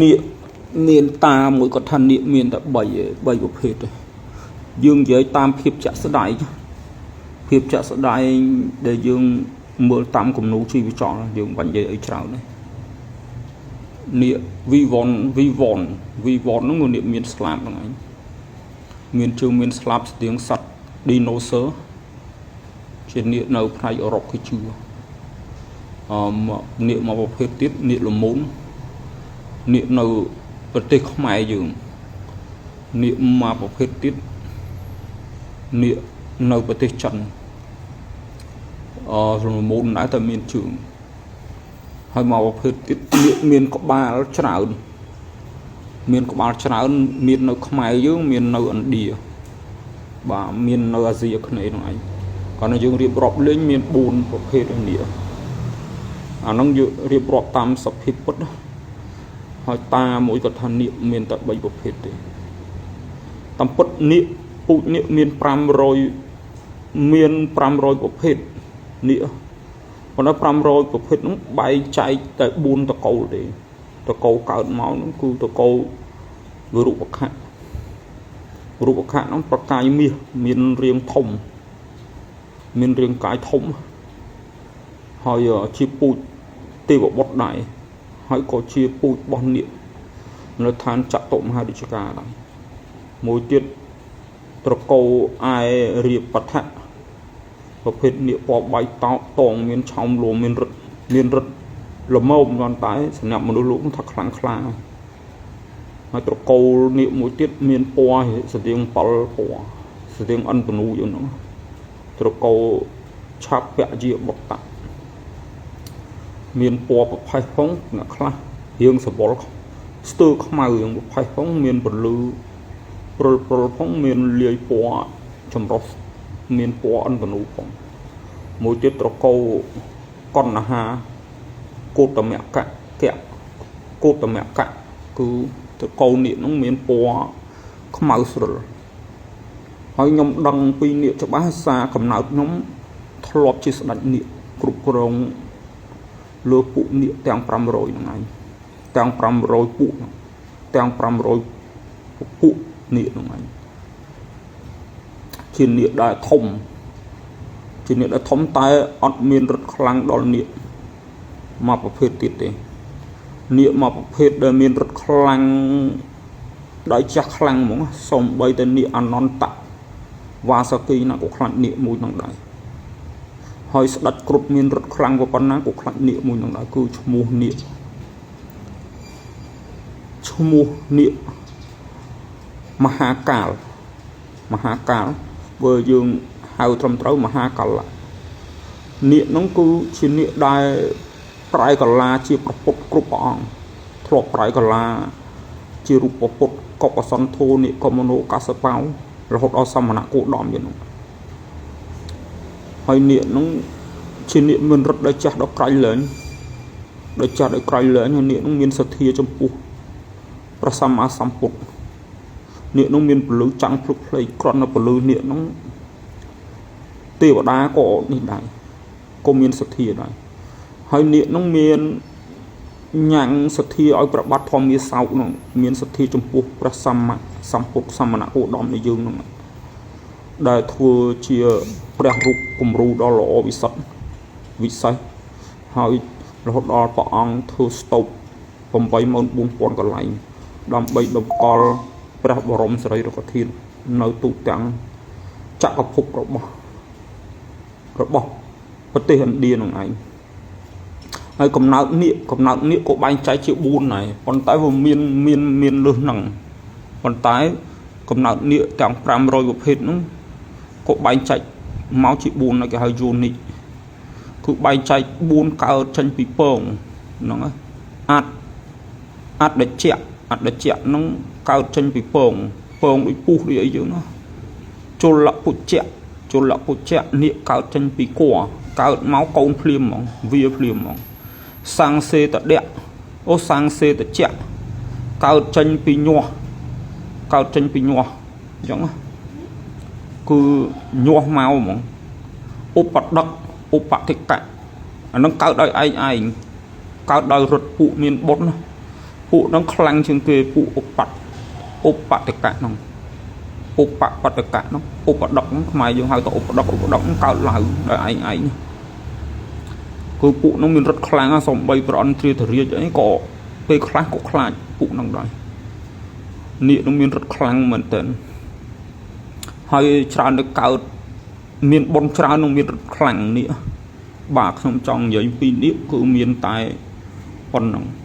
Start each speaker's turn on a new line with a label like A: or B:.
A: នាគមានតាមួយគាត់ថានាគមានតែ3ឯង3ប្រភេទទេយើងនិយាយតាមភាពជាក់ស្ដែងភាពជាក់ស្ដែងដែលយើងមើលតាមគំនូជីវចលយើងមិនបាច់និយាយអីច្រើនទេនាគ V1 V1 V1 ហ្នឹងគឺនាគមានស្លាបហ្នឹងឯងមានជើងមានស្លាបស្ទៀងសត្វ dinosaur ជានាគនៅផ្នែកអឺរ៉ុបគេជឿអឺនាគមកប្រភេទទៀតនាគលមូននាគនៅប្រទេសខ្មែរយើងនាគមកប្រភេទទៀតនាគនៅប្រទេសចិនអឺលមូនដែរតែមានជើងហើយមកប្រភេទទៀតនាគមានក្បាលច្រើនមានក្បាលច្រើនមាននៅខ្មែរយើងមាននៅឥណ្ឌាបាទមាននៅអាស៊ីអាគ្នេយ៍ហ្នឹងឯងគាត់នៅយើងរៀបរាប់លេងមាន4ប្រភេទនេះអាហ្នឹងយើងរៀបរាប់តាមសភាពពិតហើយតាមួយគាត់ថានាគមានតែ3ប្រភេទទេតាមពិតនាគពូជនាគមាន500មាន500ប្រភេទនាគប៉ុន្តែ500ប្រភេទហ្នឹងបែងចែកតែ4តកូលទេតកូលកើតមកហ្នឹងគឺតកូលវិរុបខៈរូបខៈហ្នឹងប្រកាយមាសមានរាងធំមានរាងកាយធំហើយជាពូជទេវបុត្រដែរហើយក៏ជាពូជរបស់នាគនៅឋានចតុមហារាជការដែរមួយទៀតត្រកូលឯរៀបថៈប្រភេទនាគពណ៌បៃតោតងមានឆោមលួមមានរឹតមានរឹតល្មមគ្រាន់តែសម្រាប់មនុស្សលោកថាខ្លាំងខ្លាហើយត្រកូលនាគមួយទៀតមានពណ៌ស្ទៀង7ពណ៌ស្ទៀងអិនពនូយហ្នឹងត្រកូលឆាប់ពជាបុតៈមានពណ៌ប្រផេះផងអ្នកខ្លះរៀងសវល់ស្ទើរខ្មៅរៀងប្រផេះផងមានពលឺព្រុលព្រុលផងមានលាយពណ៌ចម្រុះមានពណ៌អិនពនូផងមួយទៀតត្រកូលកណ្ហាកោតមកៈកៈកោតមកៈគឺត្រកូលនាគហ្នឹងមានពណ៌ខ្មៅស្រិលហើយខ្ញុំដឹងពីនាគច្បាស់សារកំណើតខ្ញុំធ្លាប់ជាស្ដេចនាគគ្រប់គ្រងលើពួកនាគទាំង500ហ្នឹងឯងទាំង500ពួកទាំង500ពួកនាគហ្នឹងឯងជានាគដែលធំជានាគដែលធំតែអត់មានរឹតខ្លាំងដល់នាគមកប្រភេទទៀតទេនាគមកប្រភេទដែលមានរឹតខ្លាំងដោយចាស់ខ្លាំងហ្មងសំបីតែនាគអនន្តៈវាសគីណាក៏ខ្លាចនាគមួយហ្នឹងដែរហើយស្ដេចគ្រប់មានរឹតខ្លាំងប៉ុណ្ណាក៏ខ្លាចនាគមួយហ្នឹងដែរគឺឈ្មោះនាគឈ្មោះនាគមហាកាលមហាកាលបើយើងហៅត្រឹមត្រូវមហាកាលៈនាគហ្នឹងគឺជានាគដែលប្រែកាឡាជាប្រពុតគ្រប់ព្រះអង្គធ្លាប់ប្រែកាឡាជារូបប្រពុតកុកសន្ធោនិកមនោកសបោរហូតដល់សមណៈគោដមយ៉ាងនោះហើយនាគហ្នឹងជានាគមានរឹតដោយចាស់ដល់ក្រៃលែងដោយចាស់ដោយក្រៃលែងហើយនាគហ្នឹងមានសទ្ធាចំពោះព្រះសម្មាសម្ពុទ្ធនាគហ្នឹងមានពលឺចាំងភ្លុកភ្លេចគ្រាន់តែពលឺនាគហ្នឹងទេវតាក៏នេះដែរក៏មានសទ្ធាដែរហើយនាគហ្នឹងមានញ៉ាំងសទ្ធាឲ្យប្របាទធម្មាសោកហ្នឹងមានសទ្ធាចំពោះព្រះសម្មាសម្ពុទ្ធសមណៈគោដមនៃយើងហ្នឹងដែលធ្វើជាព្រះរូបគំរូដ៏ល្អវិសុទ្ធវិសេសហើយរហូតដល់ព្រះអង្គធ្វើស្តុប84000កន្លែងដើម្បីតម្កល់ព្រះបរមសារីរិកធាតុនៅទូទាំងចក្រភពរបស់ប្រទេសឥណ្ឌានឹងឯងហើយកំណើតនាគកំណើតនាគក៏បែងចែកជា4ដែរប៉ុន្តែវាមានមានមានលើសហ្នឹងប៉ុន្តែកំណើតនាគទាំង500ប្រភេទហ្នឹងក៏បែងចែកមកជា4ដែរគេហៅយូនិកគឺបែងចែក4កើតចេញពីពងហ្នឹងអាត់អាត់ដជាអាត់ដជាហ្នឹងកើតចេញពីពងពងដូចពុះដូចអីយើងណាជលពុជ្ជៈជលពុជ្ជៈនាគកើតចេញពីគរកើតមកកូនភ្លាមហ្មងវាភ្លាមហ្មងសង្សេតដៈអូសង្សេតជៈកើតចេញពីញាស់កើតចេញពីញាស់អញ្ចឹងគឺញាស់មកហ្មងឧបដឹកឧបតិកៈអានឹងកើតដោយឯងឯងកើតដោយរត់ពួកមានបុណ្យណា ពួកហ្នឹងខ្លាំងជាងគេពួកឧបឧបតកៈហ្នឹងឧបបតកៈហ្នឹងឧបដកហ្នឹងខ្មែរយើងហៅថាឧបដកឧបដកហ្នឹងកើតឡើងដោយឯងឯងគឺពួកហ្នឹងមានរត់ខ្លាំងសំបីប្រអន់ទ្រាធរាជអីក៏ពេលខ្លះក៏ខ្លាចពួកហ្នឹងដែរនាគនឹងមានរត់ខ្លាំងមែនទែនហើយច្រើនទៅកើតមានបុណ្យច្រើននឹងមានរត់ខ្លាំងនេះបាទខ្ញុំចង់និយាយពីនេះគឺមានតែប៉ុណ្ណឹង។